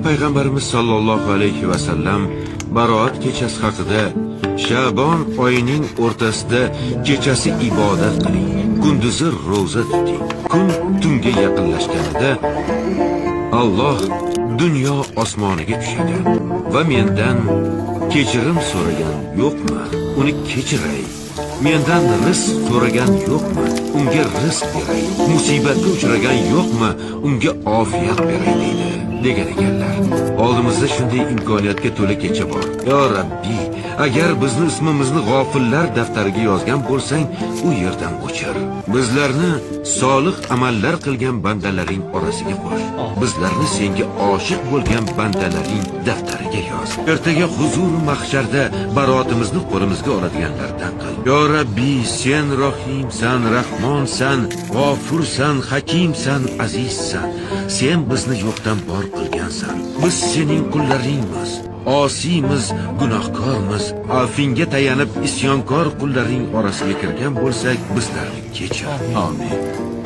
Payg'ambarimiz sollallohu alayhi vasallam Baroat kechasi haqida: "Shabon oyining o'rtasida kechasi ibodat qiling, kunduzi ro'za tuting. Kun tunga yaqinlashganida Alloh dunyo osmoniga tushadi va mendan kechirim so'ragan yo'qmi, uni kechiray. Mendan rizq so'ragan yo'qmi, unga rizq beray. Musibatga uchragan yo'qmi, unga ofiyat beray", deydi, degan ekanlar. Oldimizda shunday imkoniyatga to'la kecha bor. Yo Rabbi, agar bizni ismimizni g'ofillar daftariga yozgan bo'lsang, u yerdan o'chir. Bizlarni solih amallar qilgan bandalaring orasiga qo'sh. Bizlarni senga oshiq bo'lgan bandalaring daftariga yoz. Ertaga huzur mahsharda barotimizni qo'limizga oladiganlardan qil. Yo Rabbi, sen rohimsan, rahmonsan, g'ofursan, hakimsan, azizsan. Sen bizni yo'qdan bor qilgansan. Biz sening qullaringmiz. Osiymiz, gunohkormiz. Afingga tayanib isyonkor qullaring orasiga kirgan bo'lsak, bizlarni kechir. Amin.